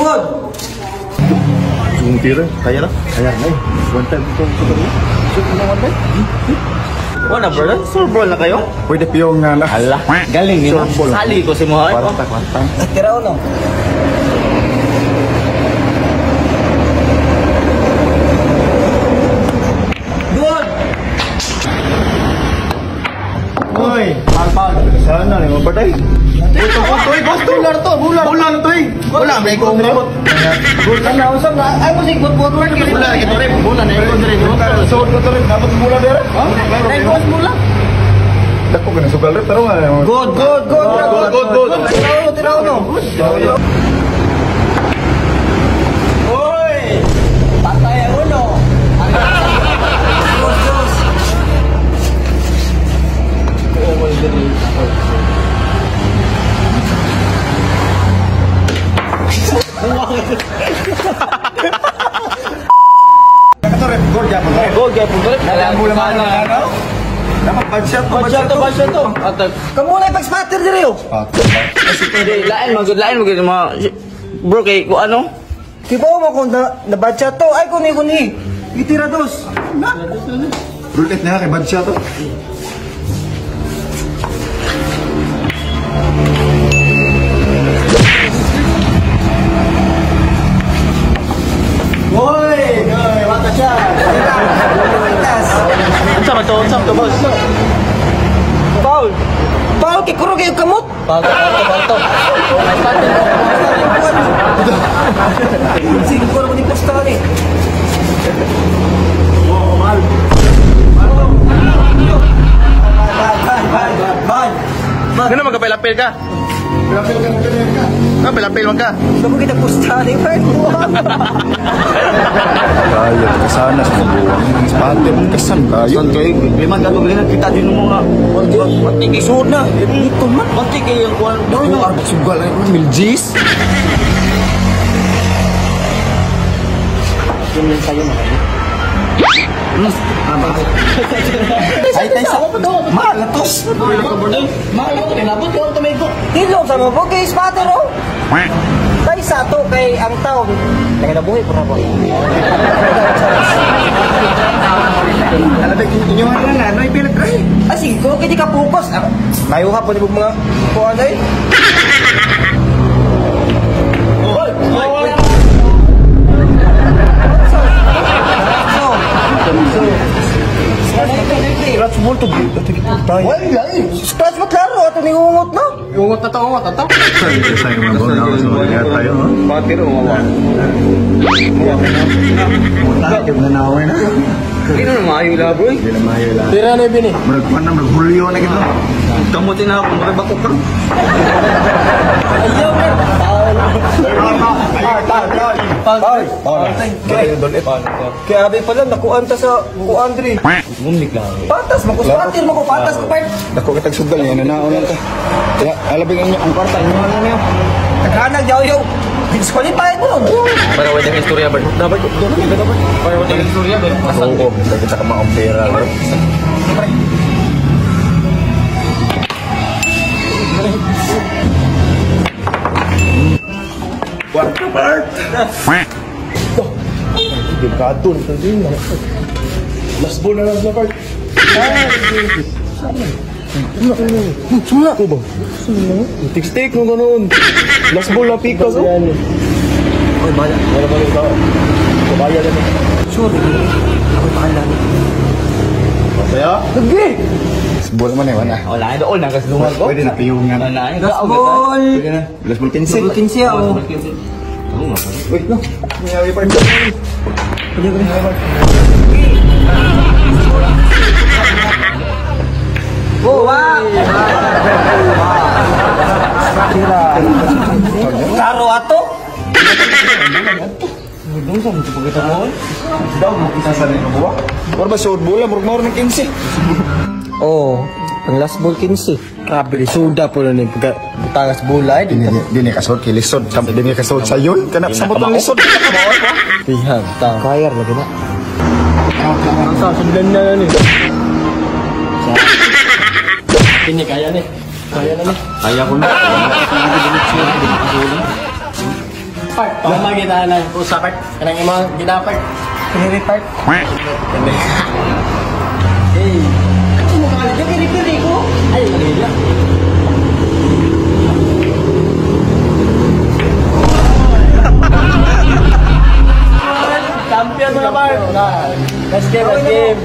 Good. Yung tira, kaya na? Kaya na eh. One time ito. Shoot na one time. Wala bro, surbol na kayo? Pwede piyong nga na. Ala, galing yun. Surbol. Sali ko si Muhay. Kwarta, kwarta. Tira uno. Good. Uy! Pal, pal. Sana ni mo patay. Uy, gusto bular to, bular. Bular to eh. Wala, may ko mo. Ano unsa na? Ay mo sig good good work. Wala, ito rin. Bular na ito rin. So, ito rin. Dapat bular dere. Ha? Ay good mula. Dako ka na sugal rin, pero nga. Good, good, good. Good, good, good. Tira uno, tira uno. Uy! Patay ang ulo. Diyos, Diyos. Ito rin, goal gyapon. Go, gyapon ko rin. Alam mo naman ano? Dapat bad shot to, Bad shot to, bad shot to. Atag. Kamu na ipag-spatter diri oh. Hindi, lain magud, lain magud mga bro kay ko ano? Di ba mo kung na, na bad shot to? Ay kuni kuni. Itira dos. Roulette na kay bad shot to. Uy! Uy, what a shot. Pitas. Unsa man to? Unsa man to, boss? Foul. Foul kay kuro kayo kamot. Foul to, foul to, foul to. Sige ko ni posta ni. Bad, bad. Ngano magkapilapil ka? Pilapil ka, pilapil ka. Nga pilapil man ka. Bago kita posta ni Bert. Kaya ka sana sa mabuwang. Ang spatter, kasan kayo. Kasan kayo? Di man gato bilhin kita din mo nga. Pati kay suod na. Ito man. Pati kay ang kuan. Ano ang sugal ay miljis? Ay, tay sa Malatos. Mahal ako kinabot ko ang tumego. Hilom sa mo kay spatter oh. Tay sa to kay ang taon. Naganabuhi po na ko. Alam ba, inyo nga na, ano ipilit rin? Ah, sige ko, kaya di ka focus. Ah, Mayo ka po ni mga kuan ay. Scratch ball to, tayo. Wala eh. Scratch mo klaro, ato ni ungot no? Ungot na to, ungot na to. Tayo mga ball na tayo, ha? Bakit umawa? Tayo na naway na. Hindi na maayo la bro. Hindi na maayo lang. Tira na bini. Murag pa na, murag Julio na kita. Kamutin na ako, murag bako ka. Ayaw na. Foul. Foul. Kaya abi pala, nakuan ta sa kuan diri. Gumlik lang. Patas mo ko, spatter mo ko, patas ko part. Dako kitag sugal yan, nanaon lang ka. Kaya, alabing inyo, ang kwarta, inyo lang niyo. Naghanag yaw yaw. Disqualified mo. Para wala kang istorya ba? Dapat dapat para wala kang istorya ba? Oo, kita ka maompera, bro. Kwarta, Bart! Delikado nito din. Last ball na lang sila, Bart. Sumula! Ko ba? Tik-stick no ganoon. Last ball na pikas. Oh. Oy, bala. Wala ba ikaw? Kabaya na. Sure. Ako bahala ni. Kaya? Lagi. Last ball man eh, wala. Wala na doon na kasi dumal ko. Pwede na piyungan. Wala na. Last ball. Pwede na. Last ball 15. Double 15 oh. Wait, no. May pa. Pwede ko rin. Oh, wow. Klaro ato. War ba suod bola murag mao ng 15. Oh, ang last ball 15. Grabe, suda po na ni pagka tangas bola eh. Dini dini ka kay lisod. Dini ka suod sayon kana sa motong lisod. Tihang, tang. Kayar lagi na. Sa sundan na ni. Kini kaya ni. Kaya na ni. Kaya ko na. Part. Tama kita na usa part. Kanang imong ginapart. Piniri part. Hey. Ano mo kalit? Kiri-kiri ko. Ay, mali. Champion mga par. Best game, best game.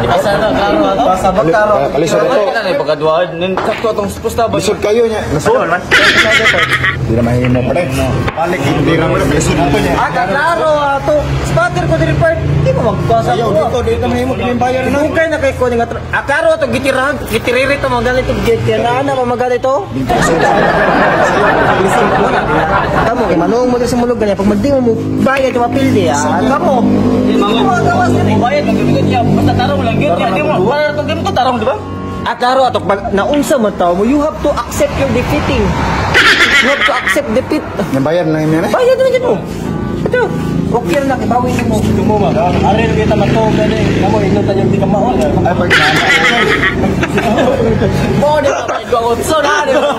Basta to, klaro ato. Basta ba klaro? Kalisod ito. Wala na pagkaduha. Sakto atong pusta ba? Lisod kayo niya. Lisod. Hindi na mahimo pa rin. Balik, hindi na mo. Lisod ito niya. Ah, klaro ato. Spotter ko diri part. Di ko magkuha Ayaw, dito, dito mahimo. Pinimbayar na. Dugay na kay ko nga ah, klaro ato gitirahan, gitiriri to mga ganito, gitirahan na mga ganito. Kamo kay manuong mo sa mulog ganyan pag magdi mo mo bayad mo pildi ah. Kamo. Di mo magawas diri. Bayad man gyud niya. Basta tarong lang gyud niya. Di mo wala tong game to tarong, di ba? Ah, klaro ato pag naunsa man tao mo, you have to accept your defeating. You have to accept defeat. Nabayar na yun eh. Bayad na dyan mo. Ito. Okay na, kibawin mo. Tumo ba? Are kita matuog gani. Kamo inutan yung di ka maol. Ay, pag Mo di ba may otso na di ba?